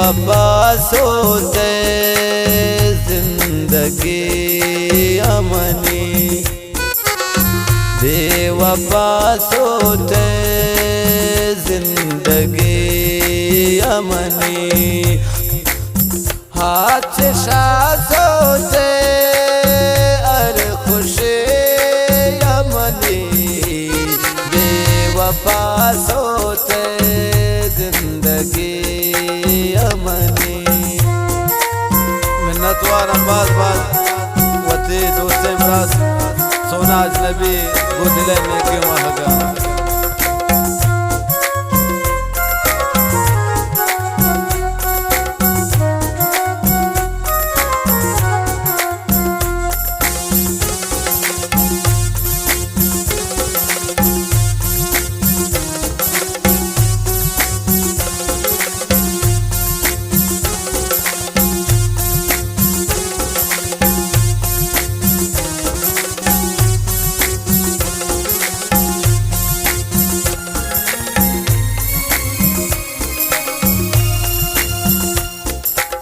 وفا سوتے زندگی امنی، بے وفا سوتے زندگی امنی۔ ہاتھ شاہ سوتے ہر خوشی امنی، بے وفا سوتے زندگی امنی۔ منتوارم باز باز وتی دوستیں براس سونا اجنبی گوں دل ءِ نیکیں واہگاں۔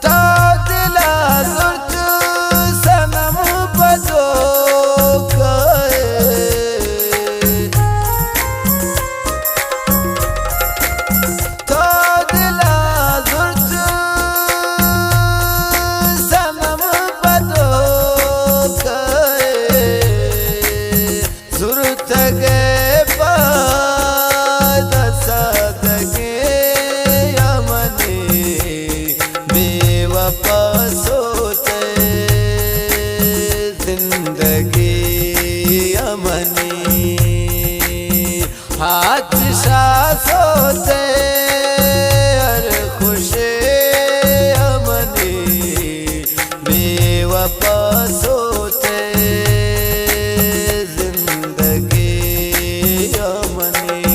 تا دل ءَ زرت صنم پہ دھوکہ ءَ، تا دل ءَ زرت صنم پہ دھوکہ ءَ، زرتگ ءَ پاد سادگیں امنی، بے وفا سوتے زندگی امنی۔ ہاتھ شاہ سوتے ہر خوشی امنی، بے وفا سوتے زندگی امنی۔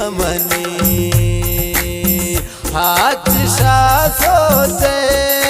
منی حق شاہ سوتے